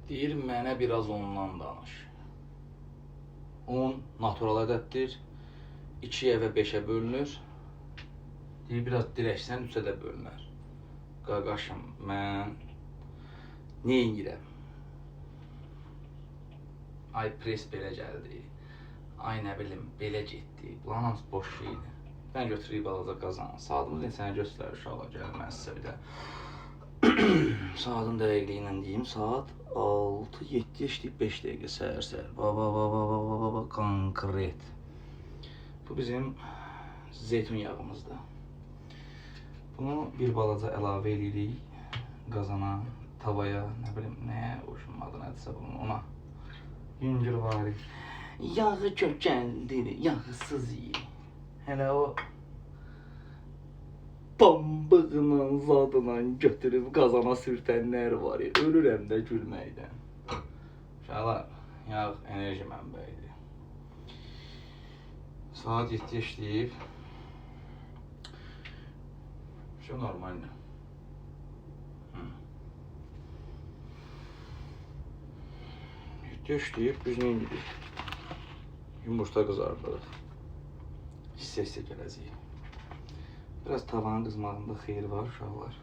Deyir, mənə biraz ondan danış. 10 natural ədəddir. 2-yə və 5-ə bölünür. Deyir, biraz dirəksən 3-ə də bölünər. Qaqaşım, mən neynirəm? Ay pres belə gəldi. Ay nə bilim, belə getdi. Bunların hamısı boş şeydir. Mən götürürük balaca qazan. Saatımız indi sənə göstərir uşaqlar, gəlin mən sizə bir də. Saatın dəqiqliyi ilə deyim, saat 6, 7 işləyib 5 dəqiqə səhər-səhər. Baba, baba, baba, baba, konkret. Bu bizim zeytun yağımızdır. Bunu bir balaca əlavə eləyirik qazana, tavaya, nə bilim, nəyə, o şunun adı nədirsə bunun, ona. Yüngül var. Yağı kökəldir, yağsız yiyin. Hələ o pambığla, zadla götürüb qazana sürtənlər var ya, ölürəm də gülməkdən. Uşaqlar, yağ enerji mənbəyidir. Saat 7 işləyib. Все нормально. Hı. 7 işləyib, biz nə edirik? Yumurta qızardırıq. Hissə-hissə gələcəyik. Biraz tavanın qızmağında xeyir var uşaqlar.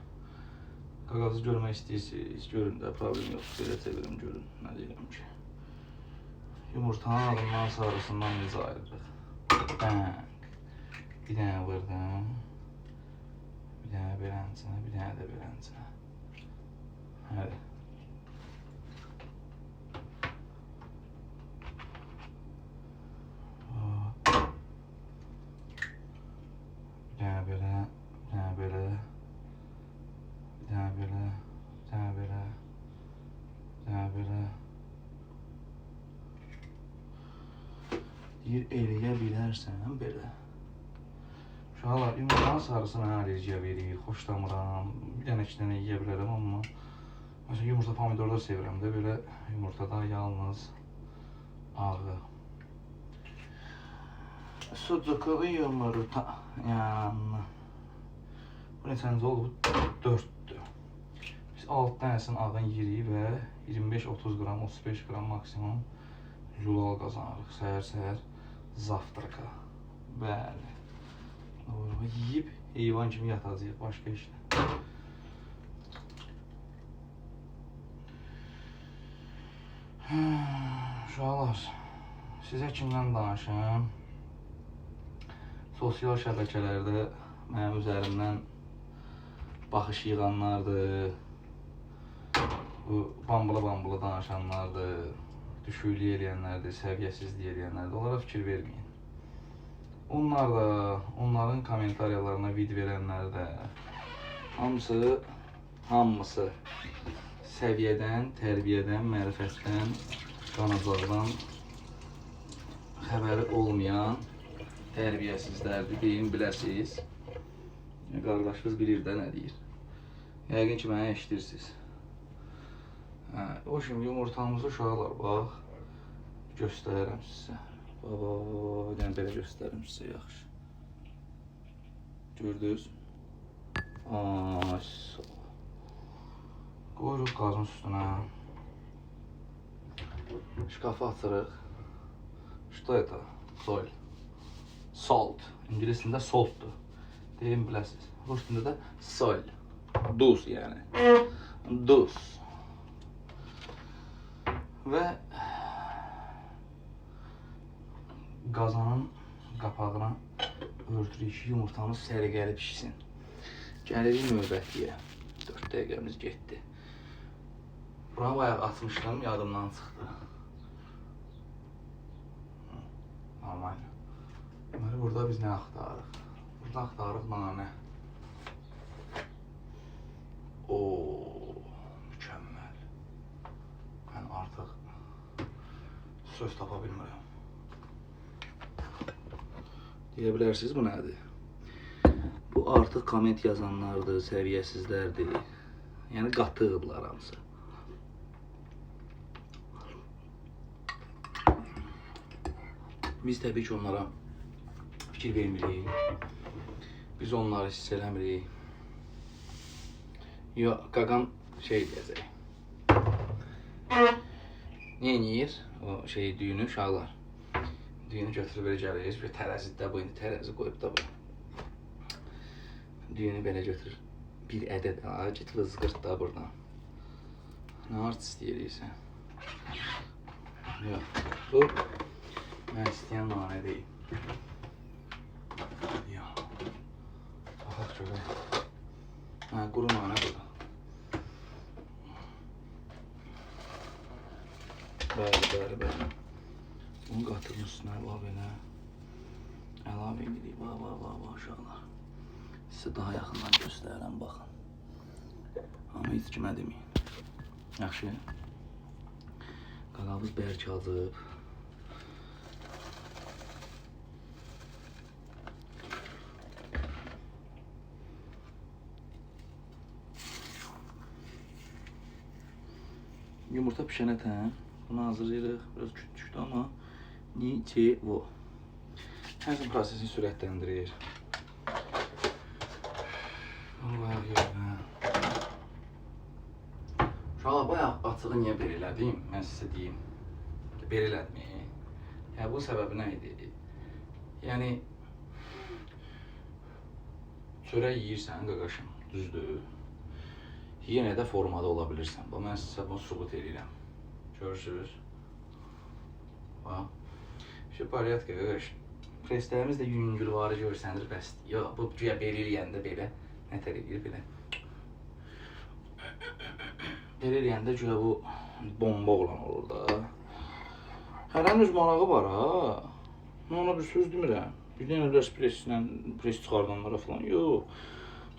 Qaqazı görmək istəyirsiniz, görün də, problem yoxdur. Belə çevirim, görün, nə deyirəm ki. Yumurtanın ağından sarısından necə ayırırıq? Bang. Bir dənə vurdum. Bir dənə beləncə, bir dənə də beləncə. Hadi. Bir dənə belə, bir dənə belə, bir dənə belə, bir dənə belə, bir dənə belə. Deyir, eləyə bilərsən belə. Uşaqlar, yumurtanın sarısı mənə allergiya verir, xoşlamıram. Bir dənə, iki dənə yeyə bilərəm, amma məsələn, yumurta pomidorda sevirəm də, belə yumurtada yalnız ağı. Sucuklu yumurta. Yəni, bu neçənci oldu? Bu 4-dür. Biz 6 dənəsinin ağını yeyirik və 25-30 qram, 35 qram maksimum yulal qazanırıq səhər-səhər zavtraka. Bəli. Doğru. Yeyib heyvan kimi yatacağıq, başqa heç nə. Uşaqlar, sizə kimdən danışım? Sosial şəbəkələrdə mənim üzərimdən baxış yığanlardır, bu bambula-bambula danışanlardır, düşüklük eləyənlərdir, səviyyəsizlik eləyənlərdir. Onlara fikir verməyin. Onlar da, onların kommentariyalarına vid verənlər də hamısı səviyyədən, tərbiyədən, mərifətdən, qanacaqdan xəbəri olmayan tərbiyəsizlərdir, deyin, biləsiniz. Qardaşınız bilir də nə deyir. Yəqin ki, məni eşidirsiniz. Hə, o şimdi yumurtamızı uşaqlar, bax, göstərirəm sizə. Bax, bax, bax, bir dənə belə göstərim sizə, yaxşı. Gördünüz? Ay, sağ ol. Qoyuruq qazın üstünə. Şkafı açırıq. Что это? Соль. Salt. İngilis dilində saltdır. Deyin biləsiniz. Rus dilində də соль. Duz yəni. Duz. Və qazanın qapağına örtürük ki, yumurtamız səliqəli pişsin. Gəlirik növbətiyə. 4 dəqiqəmiz getdi. Buna bayaq atmışdım, yadımdan çıxdı. Normal. Deməli, burada biz nə axtarırıq? Burada axtarırıq nanə. Oo, mükəmməl. Mən artıq söz tapa bilmirəm. Deyə bilərsiniz, bu nədir? Bu artıq komment yazanlardır, səviyyəsizlərdir. Yəni qatıqdırlar hamısı. Biz təbii ki, onlara fikir vermirik. Biz onları hiss eləmirik. Yox, qaqam şey deyəcək. Nə eləyir? O şey düyünü uşaqlar. Düyünü götürüb belə gəlir. Bir tərəzidə bu indi tərəzi qoyub da bu. Düyünü belə götürür. Bir ədəd. Get vızqırt da buradan. Nə artist eləyirsən? Yox. Bu mən istəyən nanə deyil. Yox. Baxaq görək. Hə, quru nanə budur. Bəli, bəli, bəli. Bunu qatırın üstünə, bax belə. Əlavə edirik. Bax, bax, bax, bax, uşaqlar. Sizə daha yaxından göstərirəm, baxın. Amma heç kimə deməyin. Yaxşı. Qaqamız bərk acıb. Yumurta pişənə tən bunu hazırlayırıq. Biraz küçükdür amma niçevo. Hər gün prosesini sürətləndirir. Bunu qoyaq yerinə. Uşaqlar, bayaq açığı niyə belə elədim? Mən sizə deyim. Belə elədim. Yəni, bu səbəbi nə idi? Yəni, çörək yeyirsən, qaqaşım, düzdür. Yenə də formada ola bilirsən. Bax, mən sizə bunu sübut eləyirəm. Görürsünüz? Bax. Şu porядка, qaqaş. Preslərimiz də yüngülvarı görsənir, bəsdir. Yox, bu güya belə eləyəndə belə. Nətər eləyir belə. Belə eləyəndə güya bu bomba olan olur da. Hərənin öz marağı var ha. Mən ona bir söz demirəm. Bir dənə də preslə pres çıxardanlara falan. Yox.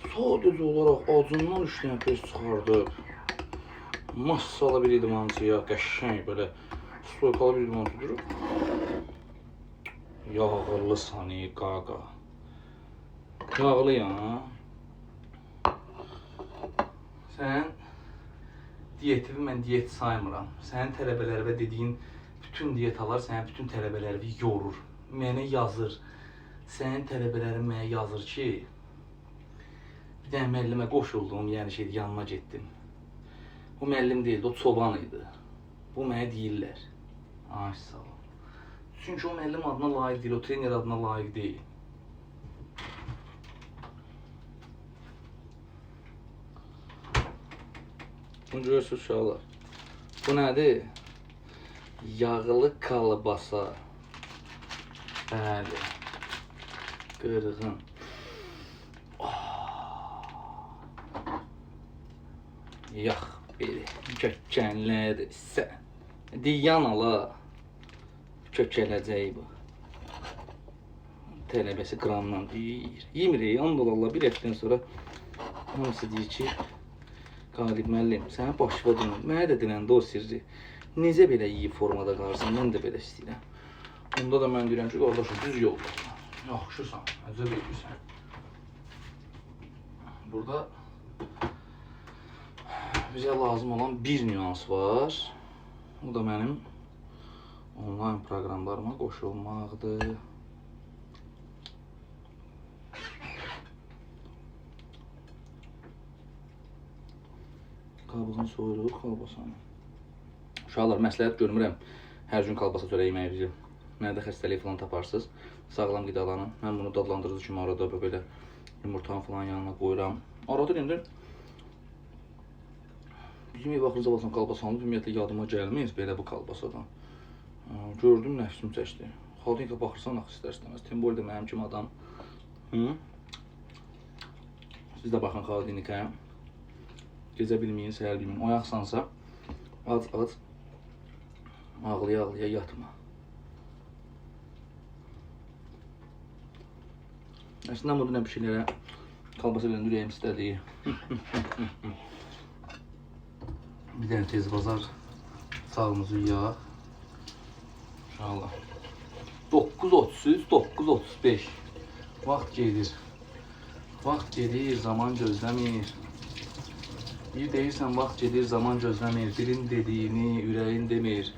Sadəcə olaraq acından 3 dənə pres çıxardıb. Massalı bir idmançıya qəşəng belə stoykalı bir idmançı durub. Yağlı sani qaqa. Yağlı ya. Sən diyetini mən diyet saymıram. Sənin tələbələrinə dediyin bütün diyetalar sənin bütün tələbələrini yorur. Mənə yazır. Sənin tələbələrin mənə yazır ki, bir dənə müəllimə qoşuldum, yəni şey yanına getdim. Bu müəllim deyildi, o çoban idi. Bu mənə deyirlər. Ay sağ ol. Çünki o müəllim adına layiq deyil, o trener adına layiq deyil. Bunu görürsünüz uşaqlar. Bu nədir? Yağlı kalbasa. Bəli. Qırğın. Oh. Yax belə. Kökənlərdir sən. Diyan ala. Kökələcək bu. Tələbəsi qramdan deyir. Yemirik, and ola Allah bir həftədən sonra hamısı deyir ki, Qalib müəllim, sənə başıma dönüm. Mənə də denəndə o sirri. Necə belə yeyib formada qalırsan, mən də belə istəyirəm. Onda da mən deyirəm ki, qardaşım, düz yoldasan. Yaxşısan, əcəb eləyirsən. Burada bizə lazım olan bir nüans var. O da mənim onlayn proqramlarıma qoşulmaqdır. Qabığını soyuruq kalbasanı. Uşaqlar, məsləhət görmürəm hər gün kalbasa çörəyi yeməyi bizi. Mədə xəstəliyi falan taparsınız. Sağlam qidalanın. Mən bunu dadlandırıcı kimi arada belə yumurtanın falan yanına qoyuram. Arada indi bizim ev axırıncı vaxtdan kalbasanı ümumiyyətlə yadıma gəlmir belə bu kalbasadan. Gördüm, nəfsim çəkdi. Xalqinka baxırsan axı istər-istəməz. Tembol də mənim kimi adam. Hı? Siz də baxın xalqinikaya. Gecə bilməyin, səhər bilməyin. Oyaqsansa, ac-ac ağlaya-ağlaya yatma. Əslində bu dünən bir şeylərə kalbasa verəndə ürəyim istədi. Bir dənə tez bazar sağımızı yuyaq. İnşallah. 9:33, 9:35. Vaxt gedir. Vaxt gedir, zaman gözləmir. Bir deyirsən vaxt gedir, zaman gözləmir. Dilin dediyini ürəyin demir.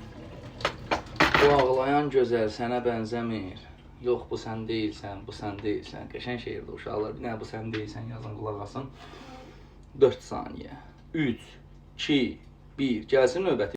Bu ağlayan gözəl sənə bənzəmir. Yox, bu sən deyilsən, bu sən deyilsən. Qəşəng şeirdir uşaqlar. Bir dənə bu sən deyilsən yazın, qulaq asın. 4 saniyə. 3, 2, 1. Gəlsin növbəti.